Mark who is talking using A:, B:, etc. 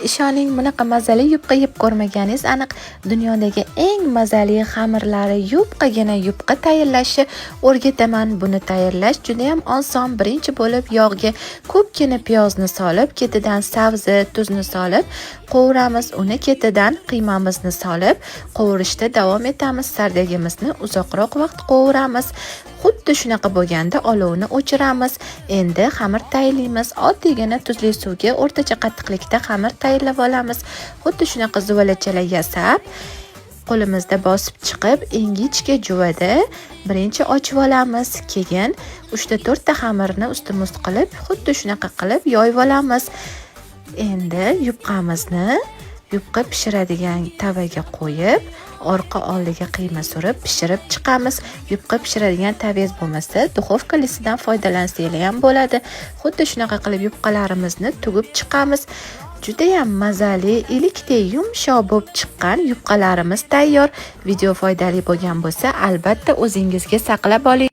A: Ishoning, bunaqa mazali yupqa yeb ko'rmaganingiz aniq. Dunyodagi eng mazali xamirlari yupqagina yupqa tayyorlashni o'rgataman. Buni tayyorlash juda ham oson. Birinchi bo'lib yog'ga ko'pgina piyozni solib, ketidan sabzi, tuzni solib qovuramiz. Uni ketidan qiymamizni solib qovurishda davom etamiz. Sardagimizni uzoqroq vaqt qovuramiz. Xuddi shunaqa bo'lganda olovni o'chiramiz. Endi xamir tayyorlaymiz. Oddiygina tuzli suvga o'rtacha qattiqlikda xamir tayyorlab olamiz. Xuddi shunaqa zuvalachalar yasab, qo'limizda bosib chiqib, ingichka juvada birinchi ochib olamiz. Keyin 3 ta 4 ta xamirni ustma-ust qilib, xuddi shunaqa qilib yoyib olamiz. Endi yupqamizni yupqa pishiradigan tavaga qo'yib, orqa oldiga qiyma surib pishirib chiqamiz. Yupqa pishiradigan tavangiz bo'lmasa, duxovka listidan foydalansanglar ham bo'ladi. Xuddi shunaqa qilib yupqalarimizni tugib chiqamiz. Judayam mazali, ilikdek yumshoq bo'lib chiqqan yupqalarimiz tayyor. Video foydali bo'lgan bo'lsa, albatta o'zingizga saqlab oling.